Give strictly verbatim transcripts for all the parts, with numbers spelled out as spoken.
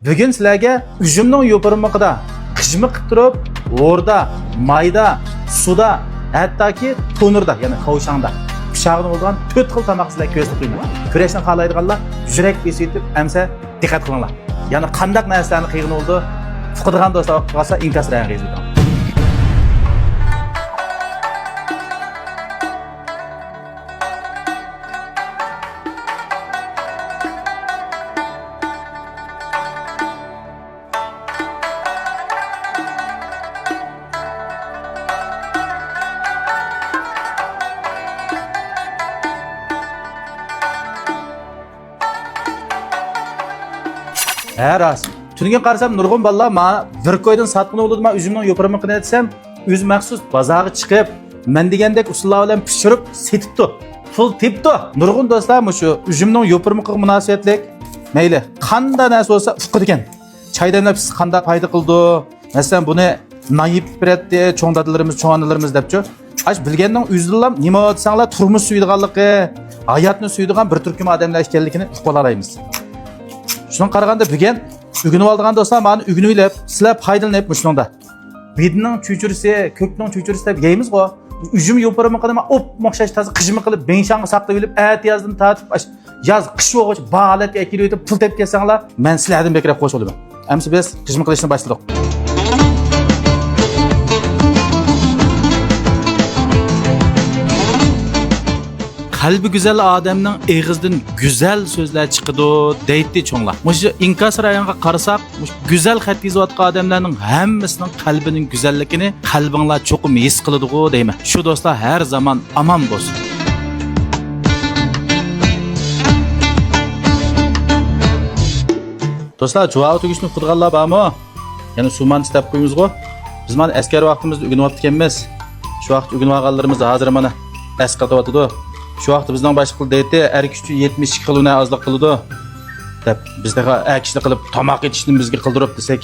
بۈگۈن سىلەرگە ئۈجۈمنىڭ يوپۇرمىقىدا قىژما قىلىپ تۇرۇپ، ھوردا، مايدا، سۇدا، ھەتتاكى تونۇردا، يەنى كاۋشاڭدا پىشاغىنى بولىدىغان تۆت خىل تاماق سىلەرگە كۆرسىتىپ قويىمەن. كۆرۈشنى خالايدىغانلار يۈرەك بېسىۋېتىپ ئەمسە دىققەت قىلىڭلار. يەنە قانداق نەرسىلەرنى قىلغىنى بولىدۇ؟ ئۇقىدىغان دوستلار ئۇقۇپ قالسا ئىنكاس رەڭگى يېزىۋېتىڭ. ھە، راست. تۈنۈگۈن قارىسام، نۇرغۇن بالىلار ماڭا بىر كويدىن ساتقىنى بولىدۇ، مانا ئۈجۈمنىڭ يوپۇرمىقىنى دېسەم، ئۆزى مەخسۇس بازارغا چىقىپ، مەن دېگەندەك ئۇسۇللار بىلەن پىشۇرۇپ سېتىپتۇ. پۇل تېپىپتۇ. نۇرغۇن دوستلار مۇشۇ ئۈجۈمنىڭ يوپۇرمىقىغا مۇناسىۋەتلىك، مەيلى، قانداق نەرسە بولسا ئۇقىدىكەن. چاي دەملەپ قانداق پايدا قىلىدۇ؟ مەسىلەن، بۇنى نان يېپىپ بېرەتتى، چوڭ دادىلىرىمىز، چوڭ ئانىلىرىمىز دەپچۇ. ئاش بىلگەننىڭ ئۆزىدىنلا نېمە دېسەڭلار، تۇرمۇش سۆيىدىغانلىقى، ھاياتنى سۆيىدىغان بىر تۈركۈم ئادەملەر ئىكەنلىكىنى ئۇقۇپ ئالالايمىز. شۇنىڭغا قارىغاندا، بۈگۈن ئۆگىنىۋالىدىغان دوستلار، مانا ئۆگىنىۋېلىپ، سىلەر پايدىلىنىپ مۇشۇنىڭدا. بېدىنىڭ چۆچۈرىسى، كۆكنىڭ چۆچۈرىسى دەپ يەيمىزغۇ. ئۈجۈم يوپۇرمىقىنى ئوپمۇ ئوخشاش تازا قىژما قىلىپ، بېڭشاڭغا ساقلاپ ئېلىپ، ئەتىيازدىن تارتىپ، ئاش-، ياز، قىش بولغۇچە بار ھالەتكە ئەكېلىۋېتىپ، پۇل تېپىپ كەلسەڭلار، مەن سىلەردىن بەكرەك خۇش بولىمەن. ئەمسە بىز قىژما قىلىشنى باشلىدۇق. قەلبى گۈزەل ئادەمنىڭ ئېغىزىدىن گۈزەل سۆزلەر چىقىدۇ، دەيتتى چوڭلار. مۇشۇ ئىنكاس رايونغا قارىساق، مۇشۇ گۈزەل خەت يېزىۋاتقان ئادەملەرنىڭ ھەممىسىنىڭ قەلبىنىڭ گۈزەللىكىنى قەلبىڭلار چوقۇم ھېس قىلىدىغۇ دەيمەن. شۇ دوستلار ھەر زامان ئامان بولسۇن. دوستلار، جۇۋاۋا تۈگۈشنى ئۇقىدىغانلار بارمۇ؟ يەنە سۇ مانتىسى دەپ قويىمىزغۇ. بىز مانا ئەسكەر ۋاقتىمىزدا ئۆگىنىۋاپتىكەنمىز. شۇ ۋاقىت ئۆگىنىۋالغانلىرىمىز ھازىر مانا ئەسقاتىۋاتىدۇ. شۇ ۋاقىت بىزنىڭ باشلىقلار دەيتتى، ئەر كىشى ئۈچۈن يەتمىش ئىككى خىل ھۈنەر ئازلىق قىلىدۇ دەپ. بىز تېخى ئەر كىشىنى قىلىپ، تاماق ئېتىشنى بىزگە قىلدۇرۇپ دېسەك،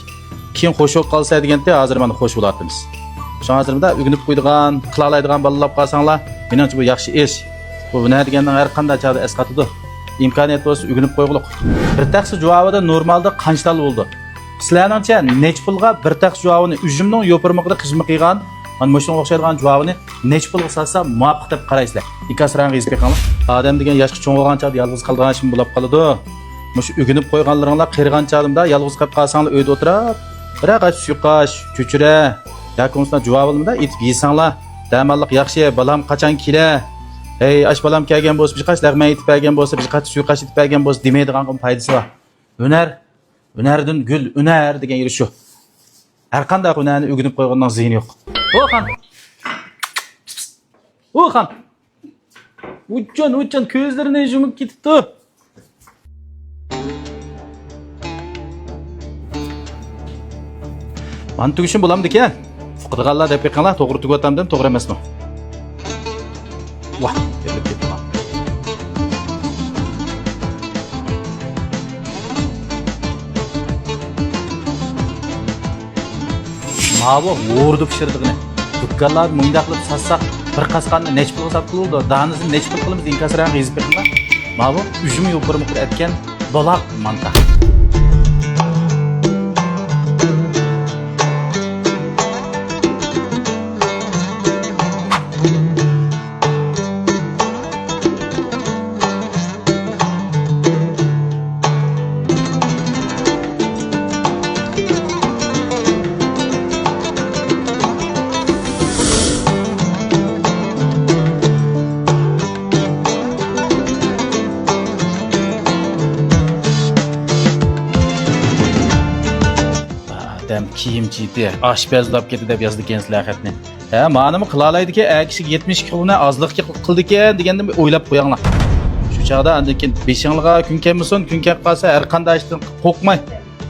كېيىن خوش بولۇپ قالسا دېگەنتى، ھازىر مانا خوش بولۇۋاتىمىز. شۇڭا ھازىر مۇنداق ئۆگىنىپ قويىدىغان، قىلالايدىغان بالىلار بولۇپ قالساڭلار، مېنىڭچە بۇ ياخشى ئىش. بۇ ھۈنەر دېگەننىڭ ھەر قانداق چاغدا ئەسقاتىدۇ. ئىمكانىيەت بولسا ئۆگىنىپ قويغۇلۇق. بىر تەخسە جۇۋاۋىدا نورمالدا قانچە تال بولىدۇ؟ سىلەرنىڭچە نەچچە پۇلغا بىر تەخسە جۇۋاۋىنى، ئۈجۈمنىڭ يوپۇرمىقىدا قىژما قىلغان، مانا مۇشۇنىڭغا ئوخشايدىغان جۇۋاۋىنى نەچچە پۇلغا ساتسا مۇۋاپىق دەپ قارايسىلەر؟ ئىنكاس رەڭگە يېزىپ بېقىڭلار. ئادەم دېگەن ياشقا چوڭ بولغان چاغدا يالغۇز قالىدىغان ئىشمۇ بولاپ قالىدۇ. مۇشۇ ئۆگىنىپ قويغانلىرىڭلار قېرىغان چاغدا يالغۇز قېلىپ قالساڭلار ئۆيدە ئولتۇرۇپ، بىرەر قاچا سۇيۇقئاش، چۆچۈرە ياكى بولمىسا جۇۋاۋىلىمدا ئېتىپ يېسەڭلار، دەماللىق ياخشى، بالام قاچان كېلە؟ ھەي، ئاش بالام كەلگەن بولسا، بىر قاچا لەغمەن ئېتىپ بەرگەن بولسا، بىر قاچا سۇيۇقئاش ئېتىپ بەرگەن بولسا دېمەيدىغانغىمۇ پايدىسى بار. ھۈنەر، ھۈنەردىن گۈل ئۈنەر دېگەن يېرى شۇ. ھەر قانداق ھۈنەرنى ئۆگىنىپ قويغاننىڭ زىيىنى يوق. ھو خان! ھو خان! ۋۇچچان، ۋۇچچان، كۆزلىرىنى يۇمۇپ كېتىپتۇ. مانا تۈگۈشۈم بولامدىكەن؟ ئۇقىدىغانلار دەپ بېقىڭلار، توغرا تۈگۈۋاتامدىم، توغرا ئەمەسمۇ؟ ۋاھ، كېتىپ كېتىپتۇ. ماۋۇ ھوردا پىشىرىدىغىنى. دۇكانلاردا مۇنداق قىلىپ ساتساق، بىر قاسقاننى نەچچە پۇلغا ساتقىلى بولىدۇ؟ دانىسىنى نەچچە پۇل قىلىمىز؟ ئىنكاس رەڭگە يېزىپ بېقىڭلار. ماۋۇ ئۈجمە يوپۇرمىقىدا ئەتكەن بۇلاق مانتا. ئادەم كىيىم چېتى، ئاشپەز ئۇلاپ كېتى دەپ يازىدىكەنسىلەر خەتنى. ھە، مانىمۇ قىلالايدىكەن، ئەر كىشىگە يەتمىش ئىككى خىل ھۈنەر ئازلىق قىلىدىكەن دېگەندىن ئويلاپ قوياڭلار. شۇ چاغدا ئاندىن كېيىن بېشىڭلارغا كۈن كەلمىسۇن، كۈن كەپ قالسا ھەر قانداق ئىشتىن قورقماي،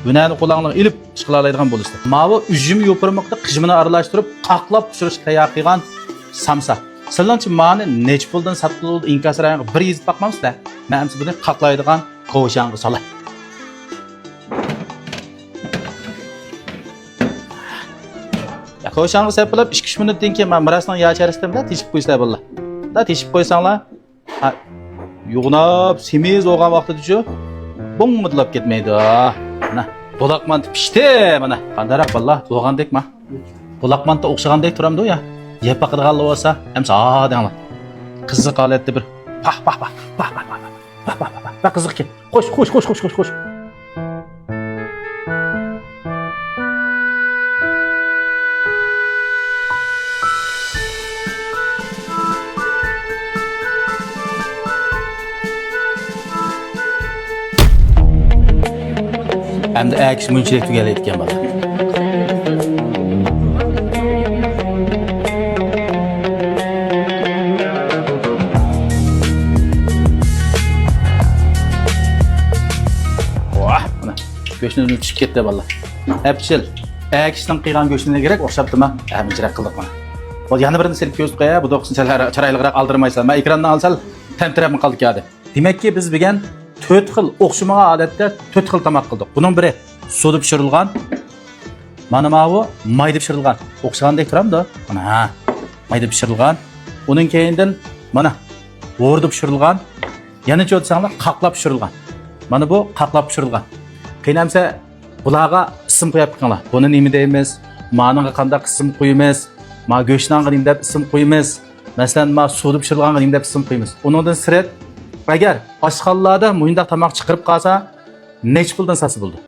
ھۈنەرنى قولۇڭلارغا ئېلىپ ئىش قىلالايدىغان بولىسىلەر. ماۋۇ ئۈجمە يوپۇرمىقىدا قىژمىنى ئارىلاشتۇرۇپ، قاقلاپ پىشۇرۇشقا تەييار قىلغان سامسا. سىلىڭچە مانى نەچچە پۇلدىن ساتقىلى بولىدۇ؟ ئىنكاس رەڭگە بىر يېزىپ باقمامسىلەر؟ مەن ئەمسە بۇنى قاقلايدىغان كوشاڭغا سالاي. يا، كوشاڭغا سەپ بولۇپ، ئىككى ئۈچ مىنۇتتىن كېيىن مانا مىراسنىڭ يا چارىسىدىن بىلەن تېشىپ قويسىلەر بالىلار. دا تېشىپ قويساڭلار، ھە، يوغىناپ سېمىز بولغان ۋاقتىدىچۇ، بوڭمىدىلاپ كەتمەيدۇ. مانا، بۇلاق مانتا پىشتى، مانا. قانداقراق بالىلار، بولغاندەكما؟ بۇلاق مانتا ئوخشىغاندەك تۇرامدۇ يا؟ يەپ باقىدىغانلار بولسا، ئەمسە ھا دەڭلار. قىزىق ھالەتتە بىر پاھ، پاھ، پاھ، پاھ، پاھ، پاھ، پاھ، پاھ، پاھ، پاھ، پاھ، قىزىق ئىكەن. خوش، خوش، خوش. ئەمدى ئەكىش مۇنچىلىك تۈگەلەيدىكەن بالا. ۋاھ، مانا گۆشنى پىشىپ كەتتى بالا. ئەپچىل. ئەكىشنىڭ قىيغان گۆشىنى كېرەك ئوخشاپتىما؟ ھە، مۇنچىراق قىلدۇق مانا. بولدى، يەنە بىرنى سېلىپ كۆرسىتىپ قوياي، بۇ دوقىسىنى سەل چىرايلىقراق ئالدىرمايسەن. مەن ئېكراندىن ئالسا تەمتىرەپمۇ قالدى كەدى. دېمەككى، بىز بۈگۈن تۆت خىل ئوخشىمىغان ھالەتتە تۆت خىل تاماق قىلدۇق. بۇنىڭ بىرى سۇدا پىشۇرۇلغان، مانا ماۋۇ مايدا پىشۇرۇلغان. ئوخشىغاندەك تۇرامدۇ؟ مانا، ھە، مايدا پىشۇرۇلغان. ئۇنىڭ كەينىدىن مانا ھوردا پىشۇرۇلغان. يەنە چۆتسەڭلار قاقلاپ پىشۇرۇلغان. مانا بۇ قاقلاپ پىشۇرۇلغان. قېنى ئەمسە بۇلارغا ئىسىم قويۇپ بېقىڭلار. بۇنى نېمە دەيمىز؟ مانىڭغا قانداق ئىسىم قويىمىز؟ ما گۆشنانغا نېمە دەپ ئىسىم قويىمىز؟ مەسىلەن، ما سۇدا پىشۇرۇلغانغا نېمە دەپ ئىسىم قويىمىز؟ ئۇنىڭدىن سىرت، ئەگەر ئاشخانىلاردا مۇنداق تاماق چىقىرىپ قالسا، نەچچە پۇلدىن ساتسا بولىدۇ؟